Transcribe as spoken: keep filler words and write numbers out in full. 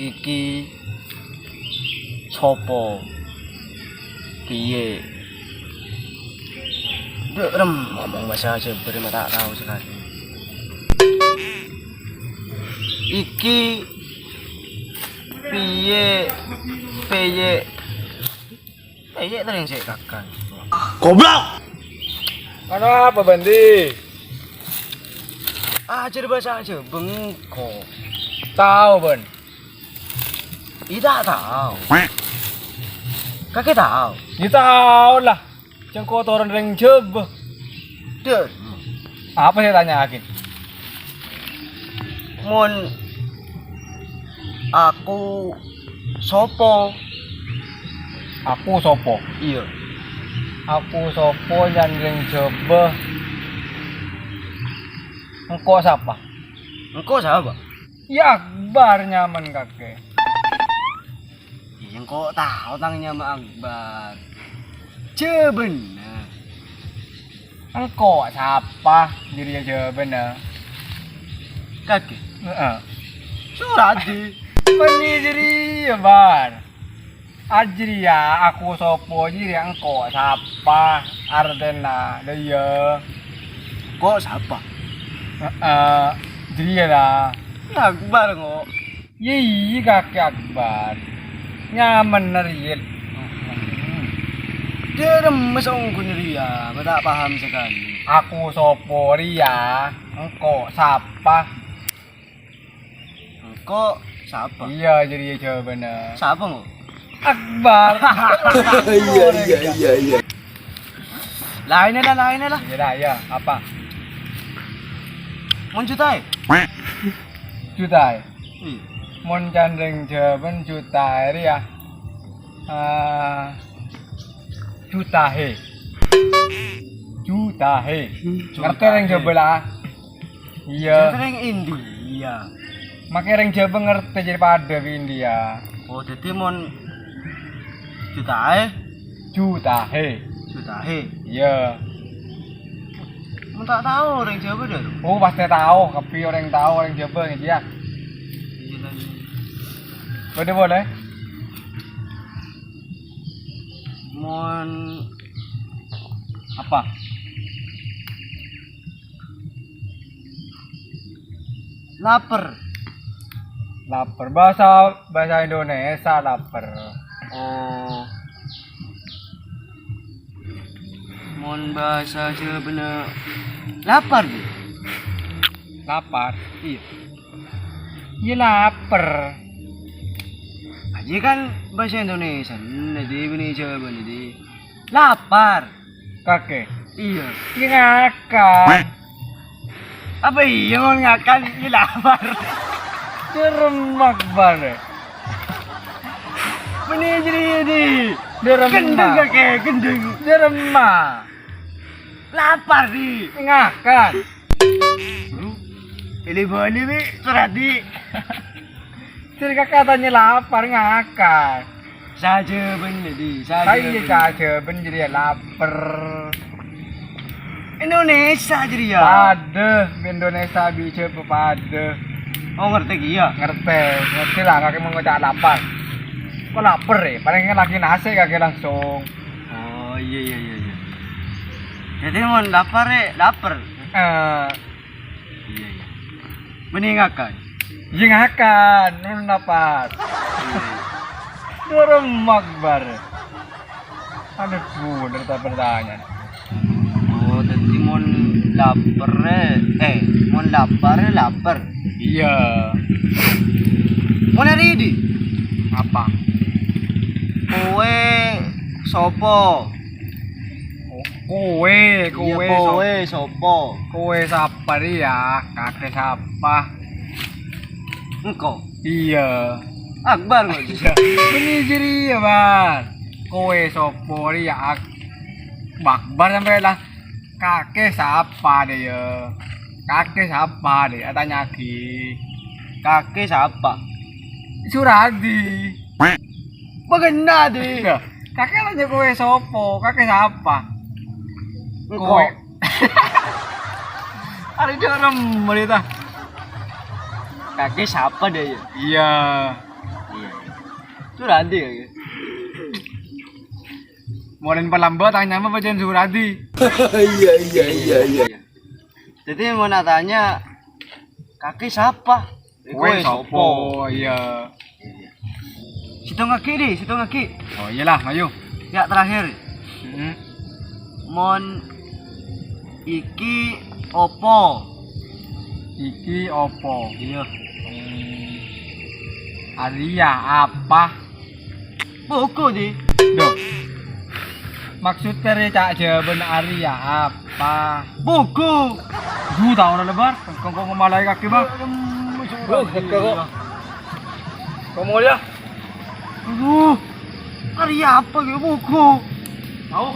Iki sapa? Piye? Dek rem ngomong bahasa Jember, ma' ta' tao sekali. Iki piye? Peye? Peye tereng sik kakan. Goblok! Anu apa, Bandi? Ajar bahasa Jember engko'. Tao, Ban? Ita' tao. Kakè tao. Ya tao lah. Cengko toron reng Jember. Dek. Apa sè tanya'aghi? Mon aku sapa? Aku sapa? Iya. Aku sapa, nyamana reng Jember? Engko' sapa? Engko' sapa? Ya Akbar nyamana kakè. Iyâ, engko' tao tang nyama Akbar. Jâbâna. Engko' sapa? Jârèya jâbâna. Kakè? Heeh. Suradi. Bânnè jârèya, Bar. Ajârèya aku sapa jârèya engko' sapa artèna, la iyâ. Engko' sapa? Heeh, jârèya la. Akbar, ngo. Iyâ, iyâ, Kakè Akbar. Nyamana rèya. Dâremma songghuna rèya, ma' ta' paham sakalè. Aku sapa rèya? Engko' sapa? Engko' sapa? Iyâ, jârèya jâwâbânna. Sapa, ngo? Akbar. Iyâ, iyâ, iyâ, iyâ. Laènna la, laènna la. Iyâ la, iyâ. Apa? Mon jutaè? Jutaè. Iyâ. Mon can rèng Jâbâna jutaè rèya. Ah, jutahe. Jutahe. Jutahe. Ngartè rèng Jâbâ la? Iyâ. Jutahe rèng India. Makè rèng Jâbâ ngartè jârèya padâ bi' India. Oh, dhâddhi mon jutahe? Jutahe. Jutahe. Iyâ. Mon ta' tao orèng Jâbâ, dâ? Oh, pastè tao, kabbhi orèng tao orèng Jâbâ, iyâ. Iyâ, la, iyâ. Padâ polè. Mon apa? Lapar. Lapar. Bahasa, bahasa Indonesia lapar. Oh. Mon bahasa Jâbâna lapar, ya? Lapar. Iyâ. Iyâ, lapar. Aji kan bahasa Indonesia, nanti bânnè Jâbâna, nanti. Lapar. Kakè? Iyâ. Iyâ, ngakan. Apa iyâ mon ngakan, iyâ lapar? Dâremma, Akbar. Bânnè jârèya, di. Dâremma. Gendeng, kakè, gendeng. Dâremma. Lapar, di. Ngakan. Bro, èlè-bâlè, bi', Suradi. Jârèya kakè tanya lapar, ngakan. Sajâbâna, di, sajâbâna. Iyâ, sajâbâna jârèya lapar. Indonesia jârèya. Padâ, Indonesia bi' Jâbâ padâ. Oh, ngartè kèya? Ngartè, ngartè la, kakè mon ngoca' lapar. Kok lapar, ya? Palèng lagi nasè' kakè langsung. Oh, iyâ, iyâ, iyâ, iyâ. Dhâddhi mon lapar, ya, lapar. Eh, Iyâ, iyâ. Bânnè ngakan. Iyâ, ngakan. Nun lapar. Iyâ, iyâ. Dâremma, Akbar. Aduh, bhunten ta' pertanyaan. Oh, dhâddhi mon lapar, eh, mon lapar, lapar. Iyâ. Mon arèya, di? Apa? Kowè sapa? Kowè, iyâ, kowè, kowè sapa? Kowè sapa rèya? Kakè sapa? Engko'. Iyâ. Akbar kok. Iyâ. Bânnè jârèya, Bar. Kowè sapa rèya? Ak-, Akbar sampè' la. Kakè sapa, dâ, iyâ? Kakè sapa, dâ? Atanya'aghi. Kakè sapa? Suradi. Bâgenna, di. Iyâ. Kakè tanya kowè sapa? Kakè sapa? Engko'. Kowè. Arè dâremma rèya ta. Kakè sapa, dâ, iyâ? Iyâ. Suradi, ya. Molèn palamba tanya apa bacaan Suradi? Iya, iya, iya, iya. Jadi mau tanya, kakè sapa? Kowe sapa? Iya. Sèttong kakè, Di, sèttong kakè. Oh, iyalah, ayo. Ya, terakhir. Mm-mm. Mon iki opo? Iki opo? Iya. Hmm. Arèya apa? Buku, Di. Duh. Maksud kere cak jawaban arèya apa? Buku. Duh, tau ora lebar. Kok, kok ngemalai kaki, Bang? Buku. Kamu ya? Aduh. Arèya apa gitu buku? Tahu?